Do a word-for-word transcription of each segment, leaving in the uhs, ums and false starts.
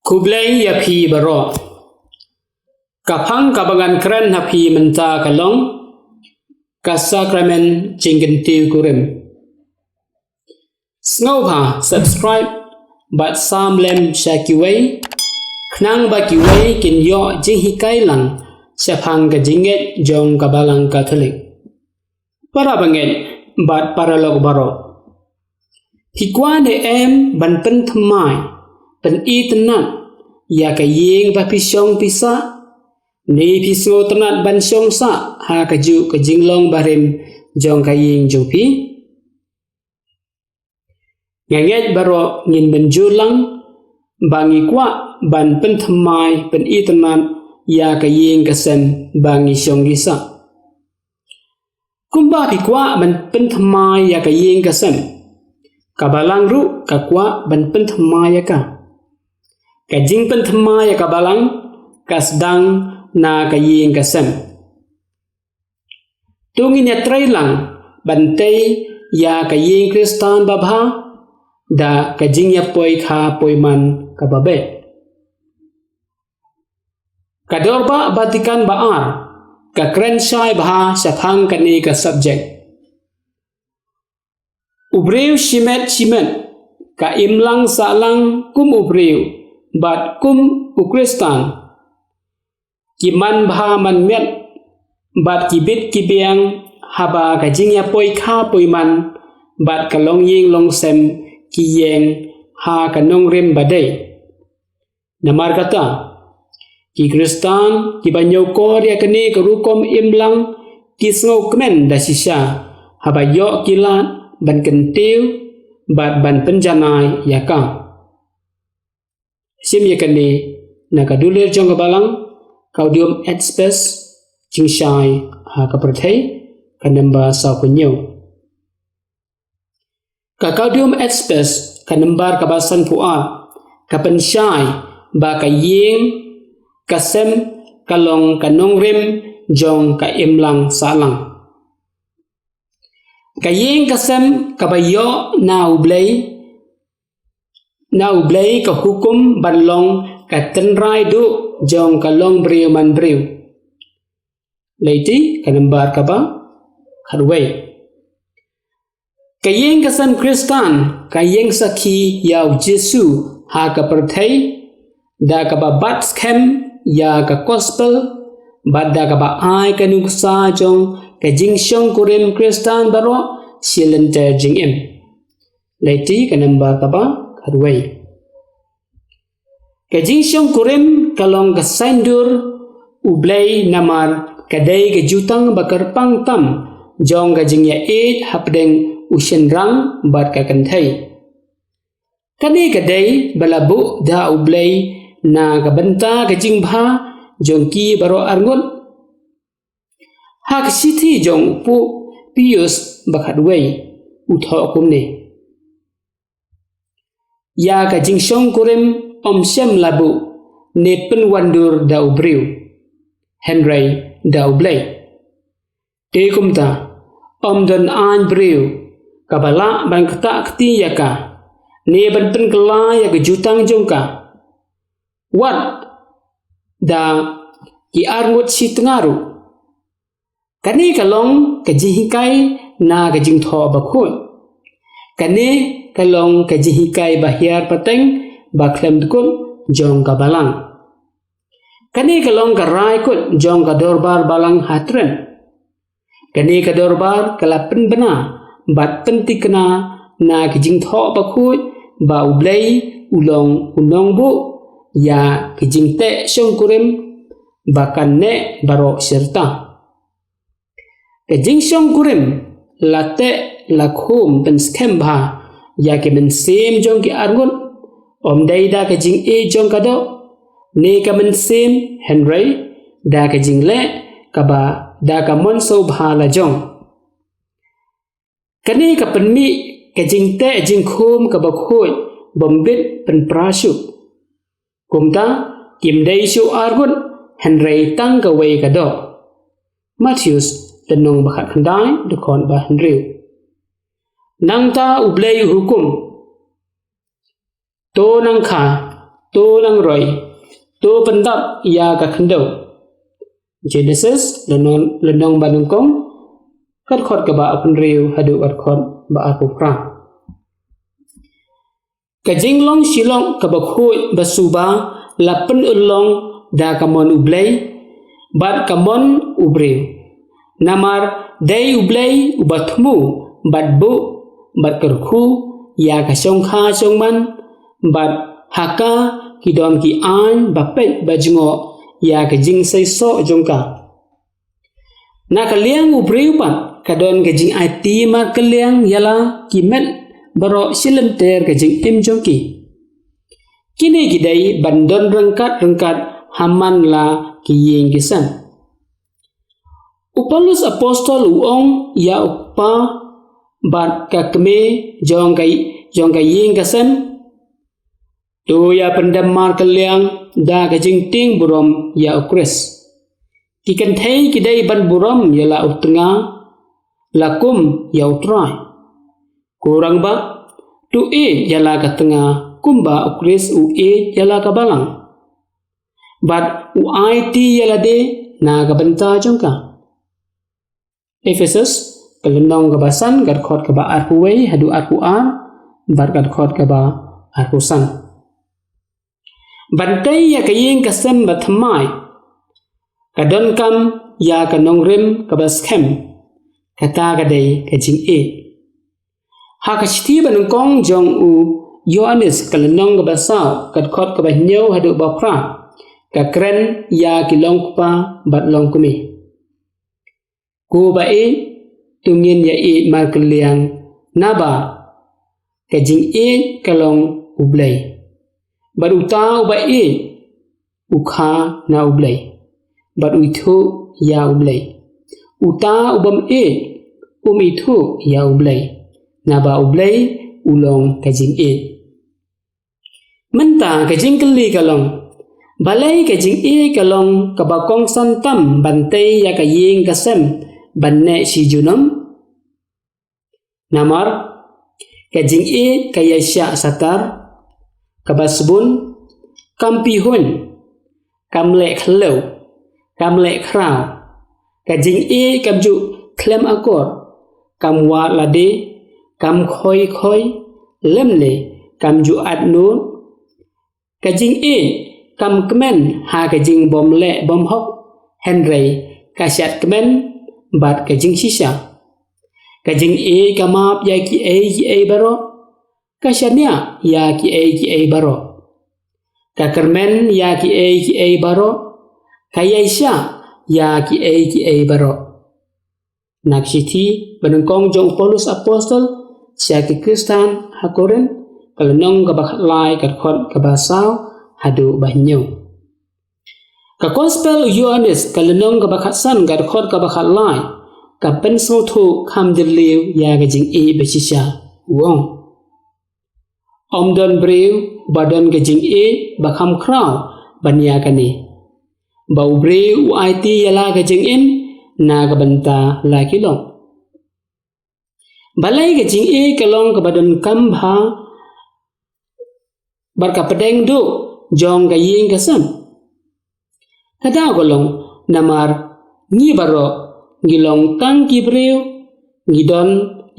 Khublei ïa phi baroh. Ka phang kaba ngan kren ha phi mynta ka long ka sakramen jingkyntiew kurim. Sngewbha subscribe bad sam lem sha kiwei, khnang ba kiwei kin ïoh jinghikai lang shaphang ka jingngeit jong ka Balang Katholik. Para bangeit bad paralok baroh, phi kwah ne em ban pynthymmai, pynitynnad ïa ka ïing ba phi shong phi sah? Ne phi sngewtynnad ban shong sah ha kajuh ka jinglong barim jong ka ïing jong phi? Nga ngeit baroh ngin mynjur lang ba ngi kwah ban pynthymmai, pynitynnad ïa ka ïing ka sem ba ngi shong ngi sah. Kumba phi kwah ban pynthymmai ïa ka ïing ka sem, ka Balang ruh ka kwah ban pynthymmai ïa ka. Ka jingpynthymmai ïa ka Balang ka sdang na ka ïing ka sem. To ngin ïatrei lang ban tei ïa ka ïing Khristan babha da ka jingïapoi kha poi man kaba beit. Ka Dorbar Vatican ba ar ka kren shai bha shaphang kane ka subject. U briew shimet shimet ka imlang sahlang kum u briew bad kum u Khristan. Ki man bha man miat bad ki bit ki biang haba ka jingïapoi kha poi man bad ka longïing longsem ki ïeng ha ka nongrim ba dei. Namar kata, ki Khristan kiba ñiewkor ïa kane ka rukom imlang ki sngewkmen da shisha haba ïoh ki lad ban kyntiew bad ban pynjanai ïa ka. Shim ïa kane na ka dulir jong ka Balang, Gaudium et Spes, jingshai ha ka pyrthei, ka nombar sawphew hynñiew. Ka Gaudium et Spes, ka nombar kaba sanphew ar, ka pynshai ba ka ïing ka sem ka long ka nongrim jong ka imlang sahlang. Ka ïing ka sem kaba ïoh na U Blei, na U Blei ka hukum ban long ka tynrai duh jong ka longbriew manbriew. Leit ti ka nombar kaba khatwei. Ka ïing ka sem Khristan ka ïeng sakhi ïa U Jisu ha ka pyrthei da kaba bat skhem ïa ka gospel bad da kaba ai ka nuksa jong ka jingshongkurim Khristan baroh shi lynter jingim. Leit ti ka nombar kaba khatwei. Ka jingshongkurim ka long ka saiñdur U Blei namar ka dei ka jutang ba kyrpang tam jong ka jingïaieit hapdeng u shynrang bad ka kynthei. Kane ka dei ba la buh da U Blei na ka bynta ka jingbha jong ki baroh arngut. Ha ka shithi jong u Pope Pius ba khatwei u thoh kumne: Ïa ka jingshongkurim ym shym la buh ne pynwandur da u briew, hynrei da U Blei. Te kumta, ym don aiñ briew kaba lah ban ktah kti ïa ka ne ban pynkylla ïa ka jutang jong ka, wat da ki arngut shi tnga ruh. Kane ka long ka jinghikai na ka jingthoh bakhuid. Kane ka long ka jinghikai ba hiar pateng ba khlem dkut jong ka Balang. Kane ka long ka rai kut jong ka Dorbar Balang ha Trent. Kane ka Dorbar ka la pynbna bad pyntikna na ka jingthoh bakhuid ba U Blei u long u nongbuh ïa ka jingteh shongkurim ba kan neh baroh shi rta. Ka jingshongkurim la teh la khum pynskhem bha ïa ki mynsiem jong ki arngut, ym dei da ka jingïeit jong ka doh ne ka mynsiem, hynrei da ka jingleh kaba da ka mon sngewbha la jong. Kane ka pynmih ka jingteh jingkhum kaba khuid bym bit pynpra shuh. Kumta, kim dei shuh arngut, hynrei tang kawei ka doh. Mathaios lynnong ba khatkhyndai, dkhot ba hynriew. Nangta U Blei u hukum: To nang kha, To nang roi, to pyndap ïa ka khyndew. Genesis, lynnong, lynnong ba nyngkong, ka dkhot kaba arphew hynriew haduh ka dkhot ba arphew phra. Ka jinglong shilok kaba khuid ba suba la pynurlong da ka mon U Blei, bad ka mon u briew. Namar dei U Blei uba thmu, bad buh, bad kyrkhu ïa ka shongkha shongman, bad ha ka ki don ki aiñ ba peit ba jngoh ïa ka jingseisoh jong ka. Na ka liang u briew pat ka don ka jingaiti markylliang ïa la ki met baroh shilynter ka jingim jong ki. Kine ki dei ban don ryngkat ryngkat ha man la ki ïing ki sem. U Paulus Apostol u ong ïa u kpa bad ka kmie jong ka, jong ka ïing ka sem, to ïa pyndem markylliang da ka jingtieng burom ïa U Khrist. Ki kynthei ki dei ban burom ïa la u tnga, la kum ïa U Trai. Ko rangbah, to ïeit ïa la ka tnga kumba U Khrist u ïeit ïa la ka balang, bad u aiti ïa lade na ka bynta jong ka. Ephesus, ka lynnong kaba san, ka dkhot kaba arphew wei haduh arphew ar, bad ka dkhot kaba arphew san. Ban tei ïa ka ïing ka sem bathymmai, ka donkam ïa ka nongrim kaba skhem, kata ka dei ka jingïeit. Ha ka shithi banyngkong jong u Ïoannis, ka lynnong kaba saw, ka dkhot kaba hynñiew haduh ba phra, ka kren ïa ki longkpa bad longkmie. Ko ba ïeit, to ngin ïa ïeit markylliang, naba ka jingïeit ka long U Blei. Bad uta uba ïeit u kha na U Blei, bad u ithuh ïa U Blei. Uta u bym ïeit um ithuh ïa U Blei, naba U Blei u long ka jingïeit. Mynta ka jingkylli ka long, balei ka jingïeit ka long kaba kongsan tam ban tei ïa ka ïing ka sem ban neh shi junom? Namar ka jingïeit ka ïaishah satar, kaba sbun, kam pihuiñ, kam leh khlem, kam leh khraw. Ka jingïeit kam ju khlem akor, kam wad lade, kam khoi khoi, lymne kam ju at nud. Ka jingïeit kam kmen ha ka jingbym leh bym hok, hynrei ka shad kmen bad ka jingshisha. Ka jingïeit ka map ïa kiei kiei baroh, ka shaniah ïa kiei kiei baroh. Ka kyrmen ïa kiei kiei baroh, ka ïaishah ïa kiei kiei baroh. Na ka shithi banyngkong jong u Paulus Apostol sha ki Khristan ha Korinth, ka lynnong kaba khatlai, ka dkhot kaba saw haduh ba hynñiew. Ka Gospel u Ïoannis, ka lynnong kaba khatsan, ka dkhot kaba khatlai, ka pynsngewthuh kham dyrliew ïa ka jingïeit bashisha, u ong: Ym don briew ba don ka jingïeit ba kham khraw ban ïa kane, ba u briew u aiti ïa la ka jingim na ka bynta la ki lok. Balei ka jingïeit ka long kaba donkam bha bad ka pdeng duh jong ka ïing ka sem? Ka daw ka long namar ngi baroh ngi long tang ki briew, ngi don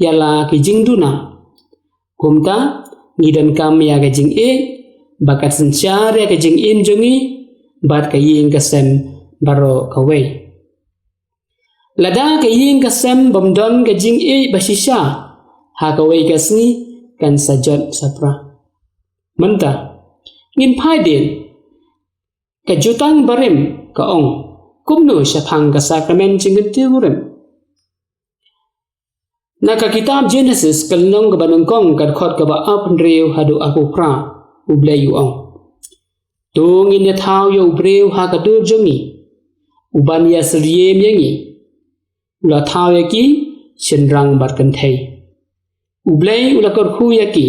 ïa la ki jingduna. Kumta ngi donkam ïa ka jingïeit ba ka synshar ïa ka jingim jong ngi bad ka ïing ka sem baroh kawei. Lada ka ïing ka sem bym don ka jingïeit bashisha, ha kawei ka sngi kan sa jot sa pra. Mynta ngin phai dien, ka Jutang Barim ka ong kumno shaphang ka sakramen jingkyntiew kurim. Na ka kitab Genesis, ka lynnong kaba nyngkong, ka dkhot kaba arphew hynriew haduh arphew phra, U Blei u ong: To ngin ïa thaw ïa u briew ha ka dur jong ngi, u ban ïa syriem ïa ngi. U la thaw ïa ki shynrang bad kynthei. U Blei u la kyrkhu ïa ki.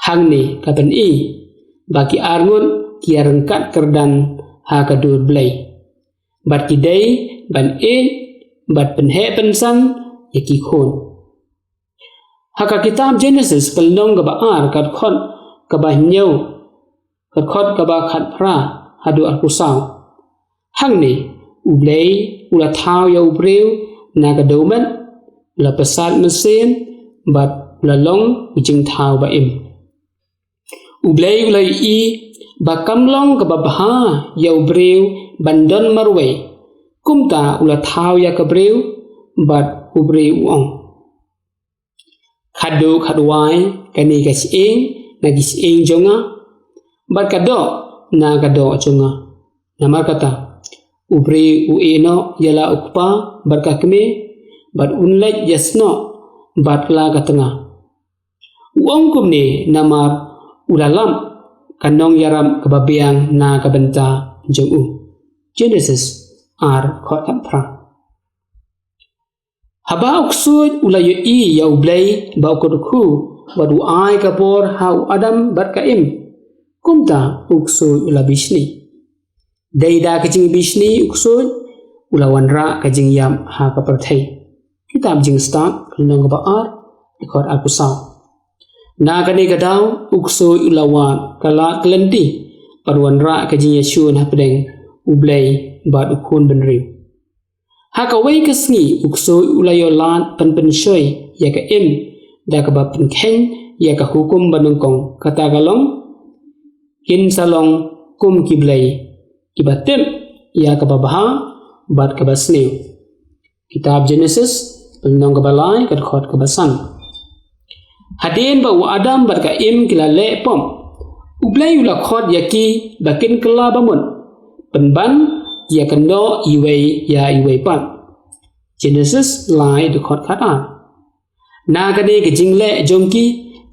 Hangne ka pyni ba ki arngut ki ïa ryngkat kyrdan ha ka dur Blei, bad ki dei ban ïeit bad pynheh pynsan ïa ki khun. Ha ka kitab Genesis, ka lynnong kaba ar, ka dkhot kaba hynñiew, ka dkhot kaba khatphra haduh arphew saw. Hangne, U Blei u la thaw ïa u briew na ka dewmet, u la pynsan mynsiem, bad u la long u jingthaw ba im. U Blei u la ïohi ba kam long kaba bha ïa u briew ban don marwei, kumta u la thaw ïa ka briew, bad u briew u ong: Khatduh khatwai kane ka shyieng na ki shyieng jong nga, bad ka doh na ka doh jong nga. Namar kata, u briew u ïehnoh ïa la u kpa bad ka kmie, bad un leit ïasnoh bad la ka tnga. U ong kumne namar u la lap ka nongïarap kaba biang na ka bynta jong u. Genesis ar, dkhot khatphra. Haba u ksuid u la ïohi ïa U Blei ba u kyrkhu, bad u ai ka bor ha u Adam bad ka Im, kumta u ksuid u la bishni. Dei da ka jingbishni u ksuid u la wanrah ka jingïap ha ka pyrthei. Kitab Jingstad, lynnong kaba ar, dkhot arphew saw. Na kane ka daw u ksuid u la wad ka lad ka lynti, bad wanrah ka jingïashun hapdeng U Blei bad u khun bynriew. Ha kawei ka sngi u ksuid u la ïoh lad ban pynshoi ïa ka Im da kaba pynkheiñ ïa ka hukum banyngkong, kata ka long: Kin sa long kum ki blei kiba tip ïa kaba bha bad kaba sniew. Kitab Genesis, lynnong kaba lai, ka dkhot kaba san. Hadien ba u Adam bad ka Im ki la leh pop, U Blei u la khot ïa ki ba kin kylla bamut, pynban ïakynnoh iwei ïa iwei pat. Genesis lai, dkhot khatar. Na kane ka jingleh jong ki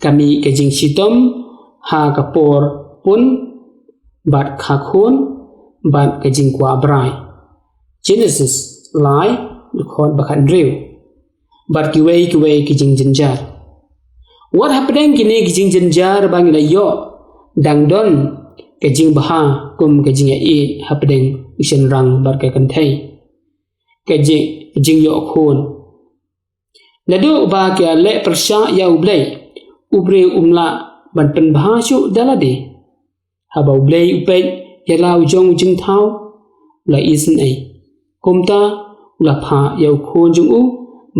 ka mih ka jingshitom ha ka por pun, bad ka khun, bad ka jingkwah brai. Genesis lai, dkhot ba khathynriew. Bad kiwei kiwei ki jingjynjar. Wat hapdeng kine ki jingjynjar ba ngi la ïoh, dang don ka jingbha kum ka jingïaieit hapdeng u shynrang bad ka kynthei. Ka jing, jingïoh khun. Naduh ba ki la leh pyrshah ïa U Blei, u briew um lah ban pynbha shuh da lade. Haba U Blei u peit ïa la u jong u jingthaw, u la isynei. Kumta u la phah ïa u khun jong u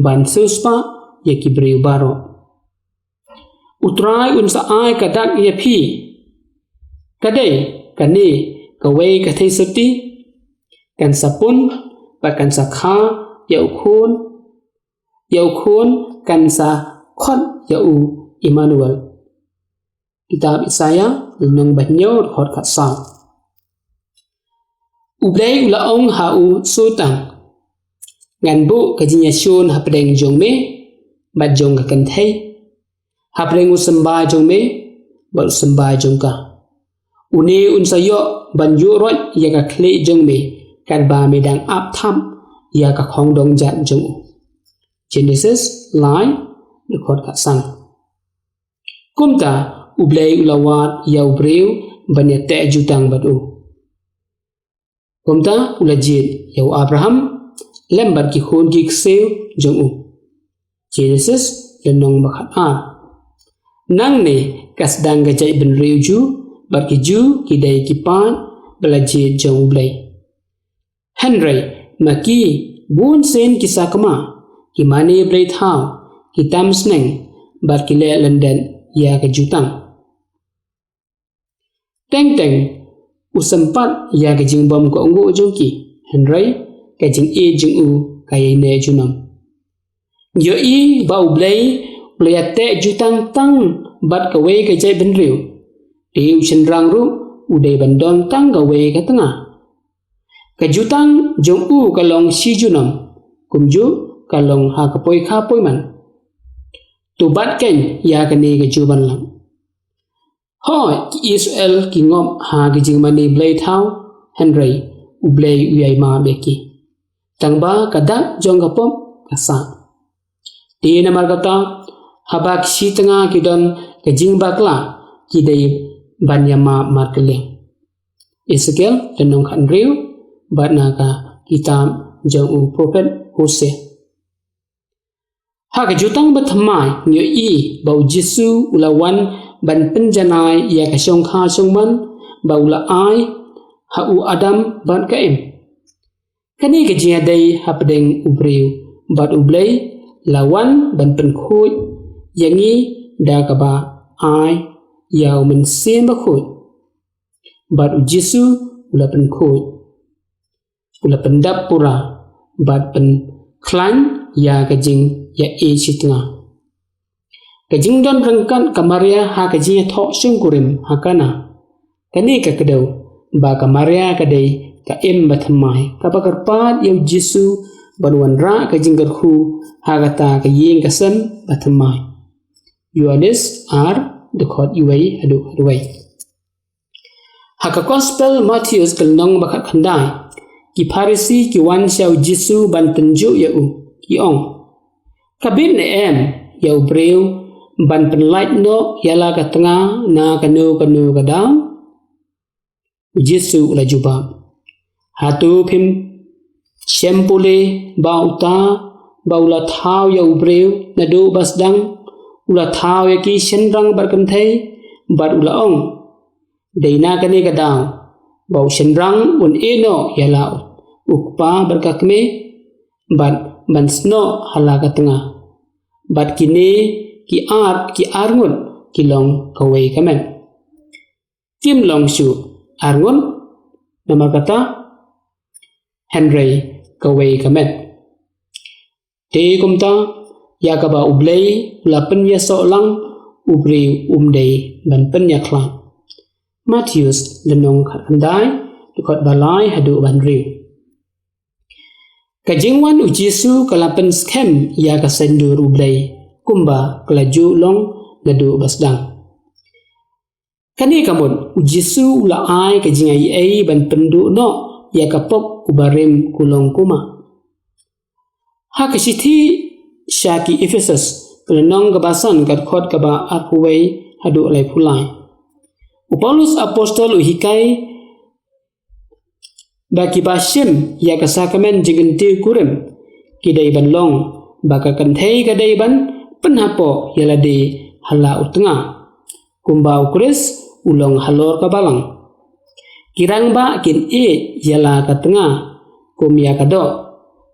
ban siewspah ïa ki briew baroh. U Trai un sa ai ka dak ïa phi. Ka dei kane kawei ka theisotti, kan sa pun, bad kan sa kha ïa u khun, ïa u khun kan sa khot ïa u Immanuel. Kitab Isaiah, lynnong ba hynñiew, dkhot khatsaw. U Blei u la ong ha u Soitan: Ngan buh ka jingïashun hapdeng jong me bad jong ka kynthei, hapdeng u symbai jong me bad u symbai jong ka. Une un sa ïoh ban ïuh roit ïa ka khlieh jong me, katba me dang ap thap ïa ka khongdong jat jong u. Genesis lai, dkhot khatsan. Kumta U Blei u la wad ïa u briew ban ïateh jutang bad u. Kumta u la jied ïa u Abraham lem bad ki khun ki ksiew jong u. Genesis lynnong ba khatar. Nangne ka sdang ka jaitbynriew Jiw, bad ki Jiw ki dei ki paid ba la jied jong U Blei. Hynrei ma ki, bunsien ki sakma, ki mane blei thaw, ki tam sneng, bad ki leh lyndet ïa ka jutang. Teng teng u sympat ïa ka jingbym kohnguh jong ki, hynrei ka jingïeit jong u ka ïaineh junom. Ïohi ba U Blei u la ïateh jutang tang bad kawei ka jaitbynriew, te u shynrang ruh u dei ban don tang kawei ka tnga. Ka jutang jong u ka long shi junom, kumjuh ka long ha ka poi kha poi man. To bat keiñ ïa kane ka juh ban lang. Hooid, ki Israel ki ngop ha ki jingmane blei thaw, hynrei U Blei u ïai map ïa ki. Tangba ka dak jong ka pop ka sah. Te namar kata, haba ki shi tnga ki don ka jingbakla, ki dei ban ïamap markylliang. Esekiel lynnong khathynriew, bad na ka kitab jong u prophet Hosea. Ha ka jutang bathymmai ngi ïohi ba U Jisu u la wan ban pynjanai ïa ka shongkha shongman ba u la ai ha u Adam bad ka Im. Kane ka jingïadei hapdeng u briew bad U Blei la wan ban pynkhuid ïa ngi da kaba ai ïa u Mynsiem Bakhuid. Bad u Jisu u la pynkhuid, u la pyndap pura bad pynkhlaiñ ïa ka jingïaishitnga. Ka jingdon ryngkat ka Maria ha ka jingïathoh shongkurim ha Kana. Kane ka kdew ba ka Maria ka dei ka Im bathymmai kaba kyrpad ïa u Jisu ban wanrah ka jingkyrkhu ha kata ka ïing ka sem bathymmai. Ïoannis ar, dkhot wei haduh wei. Ha ka Gospel Mathaios ka lynnong ba khatkhyndai, ki Pharisi ki wan sha u Jisu ban tynjuh ïa u, ki ong, ka bit ne em ïa u briew ban pynlait noh ïa la ka tnga na kano kano ka daw? U Jisu u la jubab, hato phim shem pule ba uta ba u la thaw ïa u briew naduh ba sdang u la thaw ïa ki shynrang bad kynthei, bad u la ong, dei na kane ka daw ba u shynrang un ïeh noh ïa la u kpa bad ka kmie, bad ban snoh ha la ka tnga. Bad kine ki ar, ki arngut ki long kawei ka met. Kim long shuh arngut namar kata, hynrei kawei ka met. Te kumta, ïa kaba U Blei u la pynïasoh lang, u briew um dei ban pynïakhlad. Mathaios lynnong khatkhyndai, dkhot ba lai haduh ba hynriew. Ka jingwan u Jisu ka la pynskhem ïa ka saiñdur U Blei kumba ka la ju long naduh ba sdang. Kane ka mut u Jisu u la ai ka jingaiei ban pynduh noh ïa ka pop u barim kulong kumah. Ha ka shithi sha ki Ephesus ka lynnong kaba san, ka dkhot kaba arphew wei haduh laiphew lai, u Paulus apostol u hikai ba kiba shim ïa ka sakramen jingkyntiew kurim ki dei ban long ba ka kynthei ka dei ban pynhapoh ïa lade ha la u tnga, kumba u Khrist u long halor ka balang. Ki rangbah kin ïeit ïa la ka tnga kum ïa ka doh,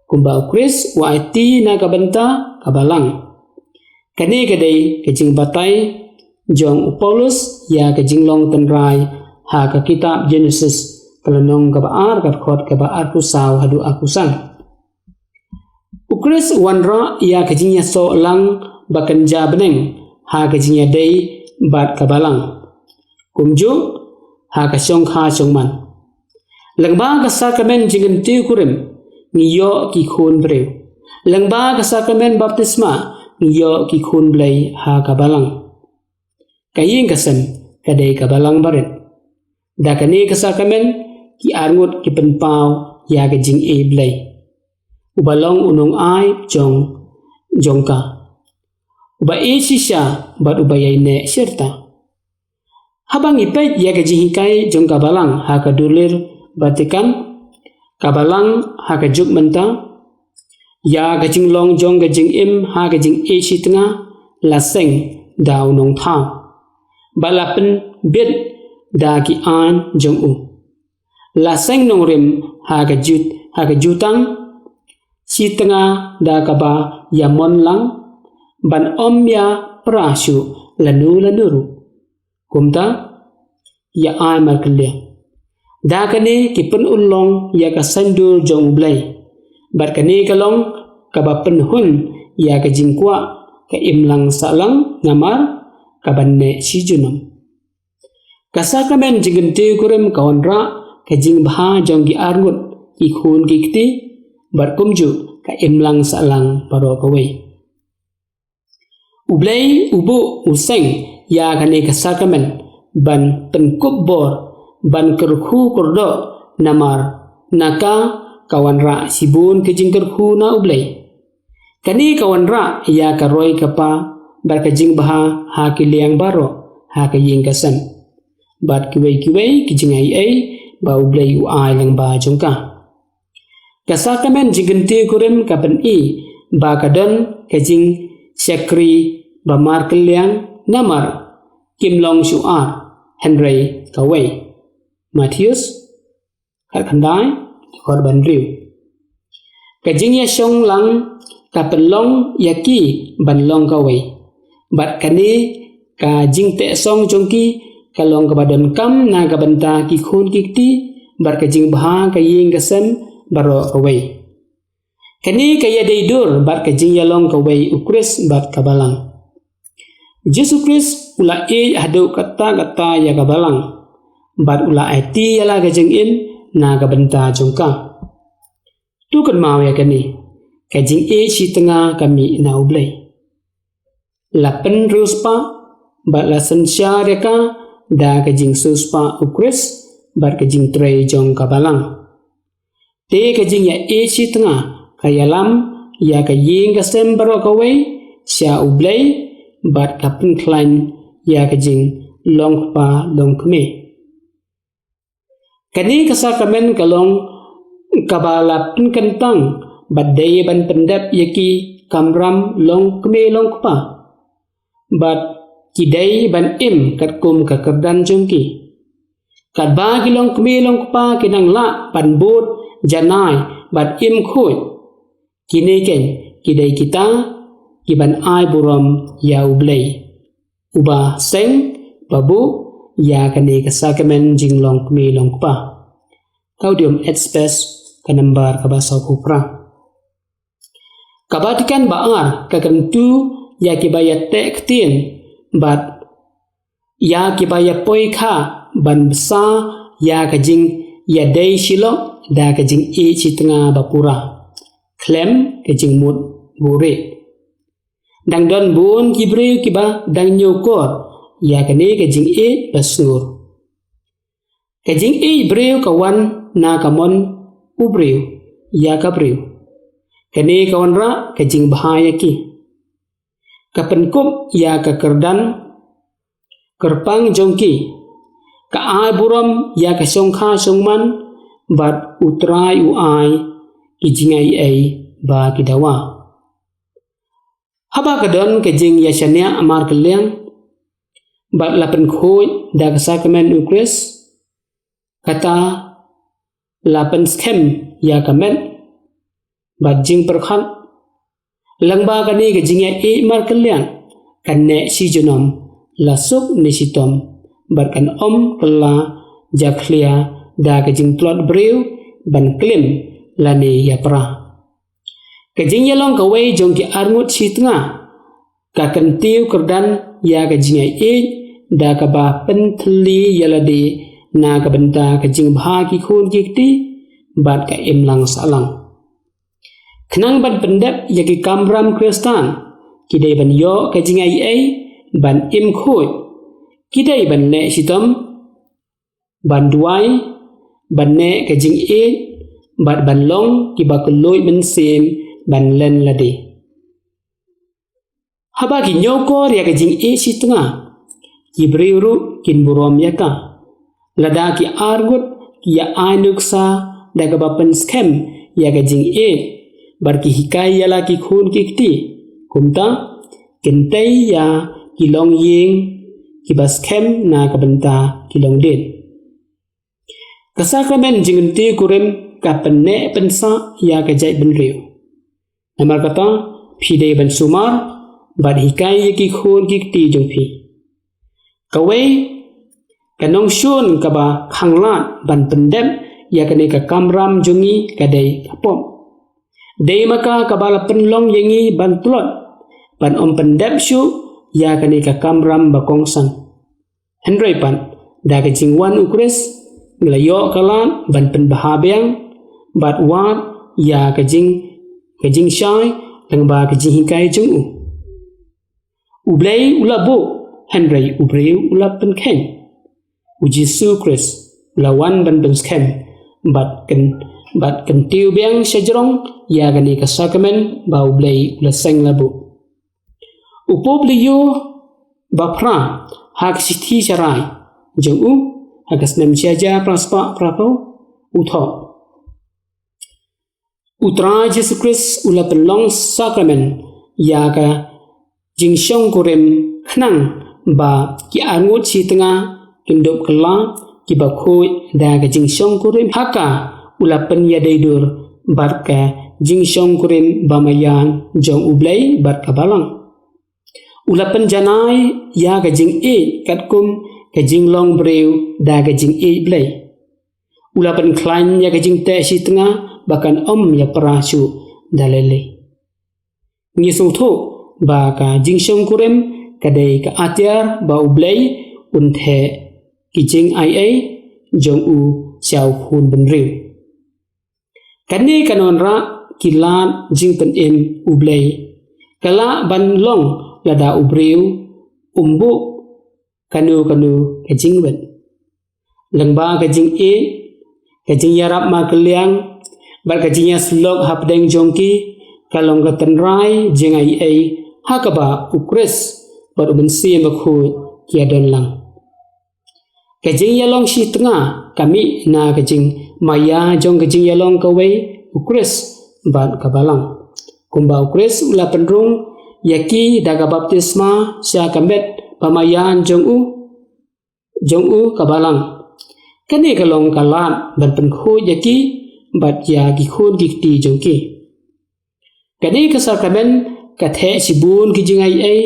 kumba u Khrist u aiti na ka bynta ka balang. Kane ka dei ka jingbatai jong u Paulus ïa ka jinglong tynrai ha ka kitab Genesis ka lynnong kaba ar, ka dkhot kaba arphew saw haduh arphew san. U Khrist u wanrah ïa ka jingïasoh lang ba kynja bneng ha ka jingïadei bad ka balang, kumjuh ha ka shongkha shongman. Lyngba ka sakramen jingkyntiew kurim ngi ïoh ki khun briew. Lyngba ka sakramen baptisma ngi ïoh ki khun Blei ha ka balang. Ka ïing ka sem ka dei ka balang barit. Da kane ka sakramen ki arngut ki pynpaw ïa ka jingïeit Blei, uba long u nongai jong, jong ka, uba ïeit shisha bad uba ïaineh shirta. Haba ngi peit ïa ka jinghikai jong ka balang ha ka dulir Vatican, ka balang ha ka juk mynta, ïa ka jinglong jong ka jingim ha ka jingïeit shi tnga la seng da u nongthaw, ba la pynbit da ki aiñ jong u. La seng nongrim ha ka jut, ha ka jutang shi tnga da kaba ïamon lang, ban ym ïa pra shuh lano lano ruh. Kumta, ïa ai markylliang. Da kane ki pynurlong ïa ka saiñdur jong U Blei. Bad kane ka long kaba pynhun ïa ka jingkwah ka imlang sahlang namar ka ban neh shi junom. Ka sakramen jingkyntiew kurim ka wanrah ka jingbha jong ki arngut, ki khun ki kti, bad kumjuh ka imlang sahlang baroh kawei. U Blei u buh u seng ïa kane ka sakramen ban pynkup bor, ban kyrkhu kyrdoh namar na ka ka wanrah shibun ka jingkyrkhu na U Blei. Kane ka wanrah ïa ka roi ka pa bad ka jingbha ha ki liang baroh ha ka ïing ka sem, bad kiwei kiwei ki jingaiei ba U Blei u ai lyngba jong ka. Ka sakramen jingkyntiew kurim ka pyni ba ka don ka jingshakri ba markylliang namar kim long shuh ar, hynrei kawei. Mathaios khatkhyndai, dkhot ba hynriew. Ka jingïashong lang ka pynlong ïa ki ban long kawei. Bad kane ka jingteh song jong ki ka long kaba donkam na ka bynta ki khun ki kti, bad ka jingbha ka ïing ka sem baroh kawei. Kane ka ïadei dur bad ka jingïalong kawei u Khrist bad ka balang. Jisu Khrist u la ïeit haduh katta katta ïa ka balang, bad u la aiti ïa la ka jingim na ka bynta jong ka. To kynmaw ïa kane, ka jingïeit shi tnga ka mih na U Blei. La pynriewspah bad la synshar ïa ka da ka jingsiewspah u Khrist bad ka jingtrei jong ka balang. Te ka jingïeit shi tnga ka ïalam ïa ka ïing ka sem baroh kawei sha U Blei, bad ka pynkhlaiñ ïa ka jinglong kpa long kmie. Kane ka sakramen ka long kaba la pynkyntang bad dei ban pyndep ïa ki kamram long kmie long kpa, bad ki dei ban im katkum ka kyrdan jong ki. Katba ki long kmie long kpa ki nang lah ban bud, janai bad im khuid, kine keiñ ki dei kita ki ban ai burom ïa U Blei, uba seng, ba buh ïa kane ka sakramen jinglong kmie long kpa. Kaudium Express ka nambar kaba sawphew phra. Ka Vatican ba ar ka kyntu ïa kiba ïateh ktien bad ïa kiba ïapoi kha ban bsa ïa ka jingïadei shi lok da ka jingïeit shi tnga ba pura, khlem ka jingmut buhrieh. Dang don bun ki briew kiba dang ñiewkor ïa kane ka jingïeit ba sngur. Ka jingïeit briew ka wan na ka mon u briew ïa ka briew. Kane ka wanrah ka jingbha ïa ki. Ka pynkup ïa ka kyrdan kyrpang jong ki. Ka ai burom ïa ka shongkha shongman, bad U Trai u ai ki jingaiei ba ki dawa. Haba ka don ka jingïashaniah markylliang bad la pynkhuid da ka sakramen u Khrist, kata la pynskhem ïa ka met bad jingpyrkhat. Lyngba kane ka jingïaieit markylliang, kan neh shi junom, la suk ne shitom, bad kan ym kylla jakhlia da ka jingtlot briew ban klim lane ïapra. Ka jingïalong kawei jong ki arngut shi tnga ka kyntiew kyrdan ïa ka jingïaieit da kaba pynthylli ïa lade na ka bynta ka jingbha ki khun ki kti bad ka imlang sahlang. Khnang ban pyndep ïa ki kamram Khristan, ki dei ban ïoh ka jingaiei ban im khuid. Ki dei ban leh shitom, ban duwai, ban neh ka jingïeit, bad ban long kiba kylluid mynsiem ban len lade. Haba ki ñiewkor ïa ka jingïeit shi tnga, ki briew ruh kin burom ïa ka. Lada ki arngut ki ïa ai nuksa da kaba pynskhem ïa ka jingïeit, bad ki hikai ïa la ki khun ki kti, kumta kin tei ïa ki longïing kiba skhem na ka bynta ki longdien. Ka sakramen jingkyntiew kurim ka pynneh pynsah ïa ka jaitbynriew. Namar kata, phi dei ban sumar bad hikai ïa ki khun ki kti jong phi. Kawei ka nongshun kaba khanglad ban pyndep ïa kane ka kamram jong ngi ka dei ka pop. Dei ma ka kaba la pynlong ïa ngi ban tlot ban ym pyndep shuh ïa kane ka kamram ba kongsan. Hynrei pat, da ka jingwan u Khrist, ngi la ïoh ka lad ban pynbha biang bad wad ïa ka jing, ka jingshai lyngba ka jinghikai jong u. U Blei u la buh, hynrei u briew u la pynkheiñ. U Jisu Khrist u la wan ban pynskhem bad kyn, bad kyntiew biang shajrong ïa kane ka sakramen ba U Blei u la seng la buh. U Pope Leo ba phra, ha ka shithi sharai jong u ha ka snem shi hajar phra spah phraphew, u thoh: U Trai Jisu Khrist u la pynlong sakramen ïa ka jingshongkurim khnang ba ki arngut shi tnga kin dup kylla kiba khuid da ka jingshongkurim, ha ka u la pynïadei dur bad ka jingshongkurim ba maïan jong U Blei bad ka Balang. U la pynjanai ïa ka jingïeit katkum ka jinglong briew da ka jingïeit Blei. U la pynkhlaiñ ïa ka jingteh shitnga ba kan ym ïapra shuh da lei lei. Ngi sngewthuh ba ka jingshongkurim ka dei ka atiar ba U Blei un theh ki jingaiei jong u sha u khun bynriew. Kane ka wanrah ki lad jingpynim U Blei, ka lah ban long lada u briew um buh kano kano ka jingwit. Lyngba ka jingïeit, ka jingïarap markylliang bad ka jingïasyllok hapdeng jong ki, ka long ka tynrai jingaiei ha kaba U Khrist bad U Mynsiem Bakhuid ki ïadon lang. Ka jingïalong shitnga ka mih na ka jingmaïa jong ka jingïalong kawei, U Khrist bad ka Balang. Kumba U Khrist u la pynrung ïa ki da ka baptisma sha ka met ba maïan jong u, jong u ka Balang. Kane ka long ka lad ban pynkhuid ïa ki bad ïa ki khun ki kti jong ki. Kane ka sakramen ka theh shibun ki jingaiei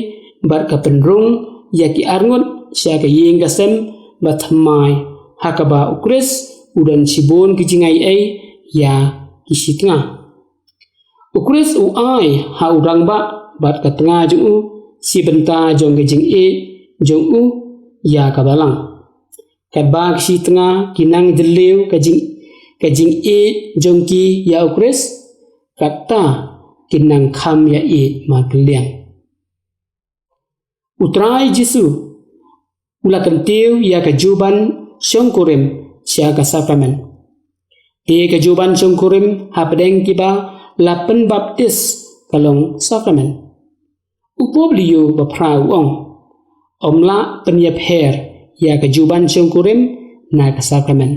bad ka pynrung ïa ki arngut sha ka ïing ka sem ba thymmai, ha kaba U Khrist u don shibun ki jingaiei ïa ki shitnga. U Khrist u ai ha u rangbah bad ka tnga jong u shi bynta jong ka jingïeit jong u ïa ka Balang. Katba ki shitnga ki nang jylliew ka jing, ka jingïeit jong ki ïa U Khrist, katta ki nang kham ïaieit markylliang. U Trai Jisu u la kyntiew ïa ka juban shongkurim sha ka sakramen. Te ka juban shongkurim hapdeng kiba la pynbaptis ka long sakramen. U Publius ba phra u ong, ym lah pynïapher ïa ka juban shongkurim na ka sakramen.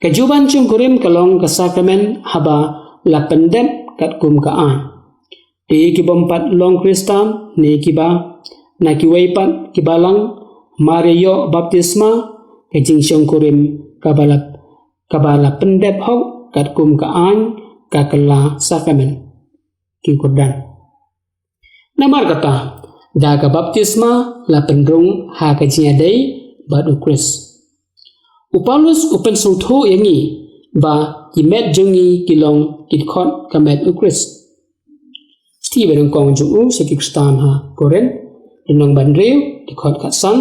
Ka juban shongkurim ka long ka sakramen haba la pyndep katkum ka aiñ. Te ki bym pat long Khristan ne kiba na kiwei pat ki balang, mar ïa ïoh baptisma, ka jingshongkurim kaba la, kaba la pyndep hok katkum ka aiñ ka kylla sakramen. Ki kyrdan. Namar kata, da ka baptisma la pynrung ha ka jingïadei bad U Khrist. U Paulus u pynsngewthuh ïa ngi ba ki met jong ngi ki long ki dkhot ka met U Khrist. Shithi ba nyngkong jong u sha ki Khristan ha Korinth, lynnong ba hynriew, dkhot khatsan,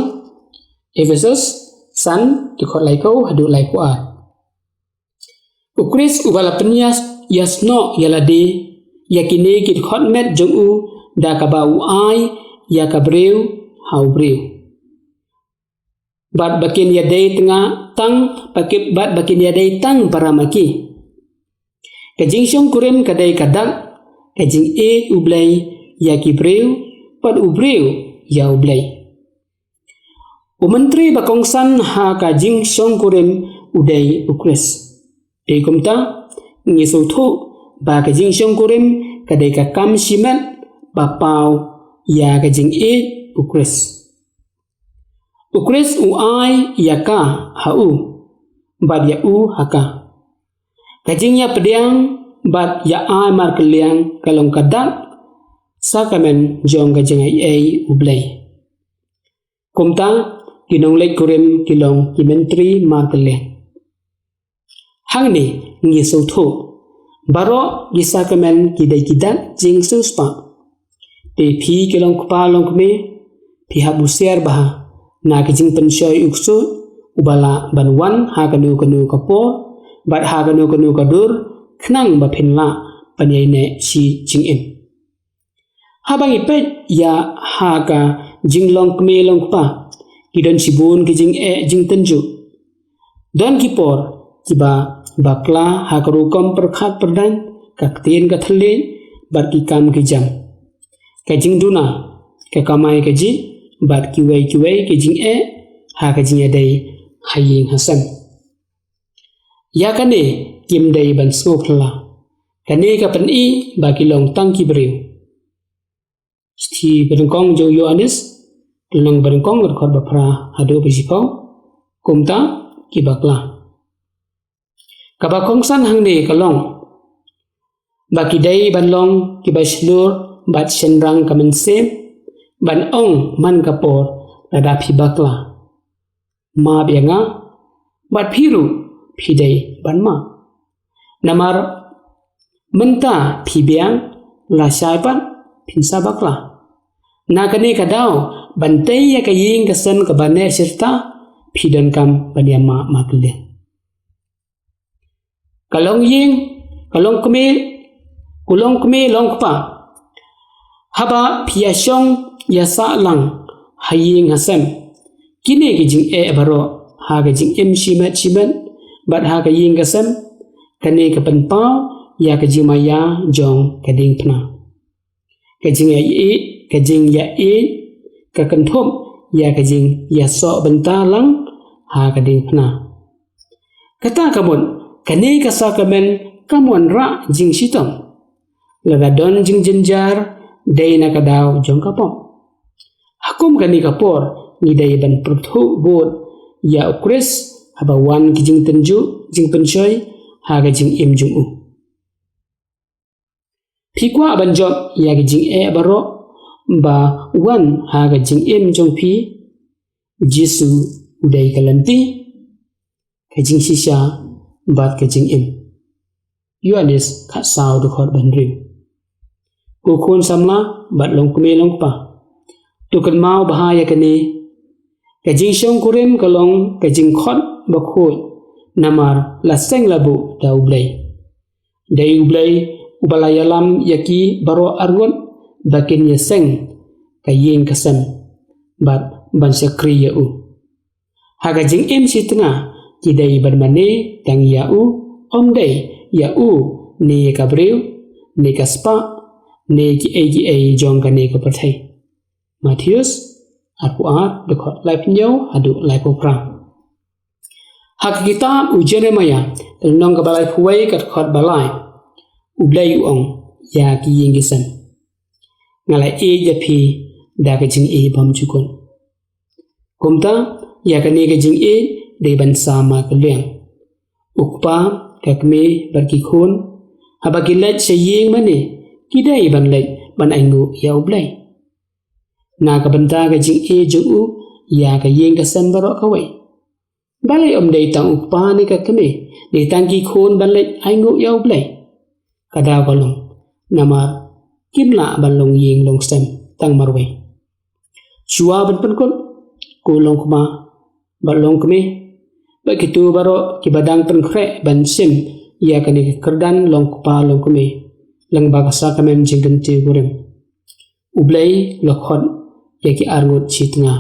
Ephesus san, dkhot laiphew haduh laiphew ar. U Khrist uba la pynïasnoh ïa lade ïa kine ki dkhot met jong u, da kaba u ai ïa ka briew ha u briew. Bad ba kin ïadei tang, bad ba kin ïadei tang para ma ki. Ka jingshongkurim ka dei ka dak ka jingïeit U Blei ïa ki briew, bad u briew ïa U Blei. U Myntri ba kongsan ha ka jingshongkurim u dei U Khrist. Te kumta, ngi sngewthuh ba ka jingshongkurim ka dei ka kam shimet ba paw ïa ka jingïeit U Khrist. U Khrist u ai ïa ka ha u, bad ïa u ha ka. Ka jingïapdiang bad ïa ai markylliang ka long ka dak sakramen jong ka jingaiei U Blei. Kumta, ki nongleit kurim ki long ki myntri markylliang. Hangne ngi sngewthuh, baroh ki sakramen ki dei ki dak jingsiewspah. Te phi ki longkpa longkmie, phi hap husiar bha na ka jingpynshoi u ksuid uba lah ban wan ha kano kano ka por bad ha kano kano ka dur, khnang ba phin lah ban ïaineh shi jingim. Haba ngi peit ïa ha ka jinglong kmie long kpa, ki don shibun ki jingeh jingtynjuh. Don ki por kiba bakla ha ka rukom pyrkhat pyrdaiñ, ka ktien ka thylliej, bad ki kam ki jam, ka jingduna, ka kamai kajih, bad kiwei kiwei ki jingeh ha ka jingïadei ha ïing ha sem. Ïa kane kim dei ban sngewphylla. Kane ka pyni ba ki long tang ki briew. Shithi ba nyngkong jong u Ïoannis, lynnong ba nyngkong, dkhot ba phra haduh ba shiphew. Kumta ki bakla. Kaba kongsan hangne ka long ba ki dei ban long kiba shlur bad shynrang ka mynsiem, ban ong man ka por lada phi bakla, map ïa nga, bad phi ruh phi dei ban map. Namar mynta phi biang, lashai pat phin sa bakla. Na kane ka daw, ban tei ïa ka ïing ka sem kaba neh shirta, phi donkam ban ïa map markylliang. Ka long ïing, ka long kmie, ka long kmie long kpa. Haba phi ïa shong ïa sah lang ha ïing ha sem, kine ki jingeh baroh ha ka jingim shimet shimet bad ha ka ïing ka sem, kane ka pynpaw ïa ka jingmaïa jong ka diengphna. Ka jingïaieit, ka jingïaieit ka kynthup ïa ka jingïasoh bynta lang ha ka diengphna. Kata ka mut, kane ka sakramen kam wanrah jingshitom. Lada don jingjynjar, dei na ka daw jong ka pop. Ha kum kane ka por, ngi dei ban pyrthuh bud ïa U Khrist haba wan ki jingtynjuh jingpynshoi ha ka jingim jong u. Phi kwah ban jop ïa ka jingeh baroh ba wan ha ka jingim jong phi? Jisu u dei ka lynti, ka jingshisha bad ka jingim. Ïoannis khatsaw dkhot ba hynriew. Ko khun samla bad longkmie longkpa, to kynmaw bha ïa kane: ka jingshongkurim ka long ka jingkhot bakhuid, namar la seng la buh da U Blei. Dei U Blei uba la ïalam ïa ki baroh arngut ba kin ïaseng ka ïing ka sem bad ban shakri ïa u. Ha ka jingim shi tnga, ki dei ban mane tang ïa u, ym dei ïa u ne ïa ka briew ne ka spah ne kiei kiei jong kane ka pyrthei. Mathaios arphew ar, dkhot laiphew hynñiew haduh laiphew phra. Ha ka kitab u Jeremaïah, ka lynnong kaba laiphew wei, ka dkhot ba lai, U Blei u ong ïa ki ïing ki sem: Nga la ïeit ïa phi da ka jingïeit bymjukut. Kumta, ïa kane ka jingïeit dei ban sa markylliang. U kpa, ka kmie bad ki khun, haba ki leit sha ïing mane, ki dei ban leit ban ainguh ïa U Blei. Na ka bynta ka jingïeit jong u ïa ka ïing ka sem baroh kawei. Balei ym dei tang u kpa ne ka kmie ne tang ki khun ban leit ainguh ïa U Blei? Ka daw ka long namar kim lah ban long ïing long sem tang marwei. Shuwa ban pynkut, ko longkpa bad longkmie bad kito baroh kiba dang pynkhreh ban shim ïa kane ka kyrdan longkpa longkmie lyngba ka sakramen jingkyntiew kurim, U Blei u la khot ïa ki arngut shi tnga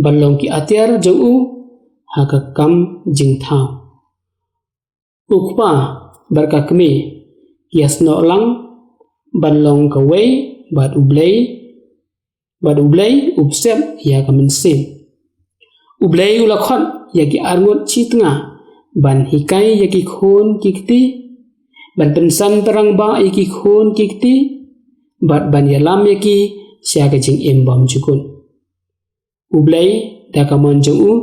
ban long ki atiar jong u ha ka kam jingthaw. U kpa bad ka kmie ki ïasnoh lang ban long kawei bad U Blei, bad U Blei u pynshep ïa ka mynsiem. U Blei u la khot ïa ki arngut shi tnga ban hikai ïa ki khun ki kti, ban pynsan pynrangbah ïa ki khun ki kti, bad ban ïalam ïa ki sha ka jingim bymjukut. U Blei da ka mon jong u u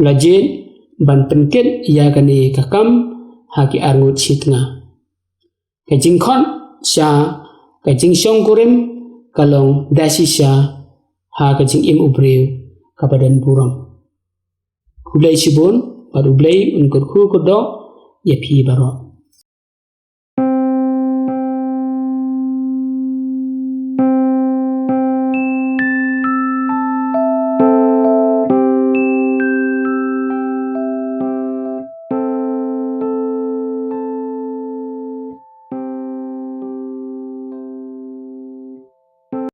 la jied ban pynkit ïa kane ka kam ha ki arngut shi tnga. Ka jingkhot sha ka jingshongkurim ka long da shisha ha ka jingim u briew kaba don burom. Khublei shibun bad U Blei un kyrkhu kyrdoh ïa phi baroh.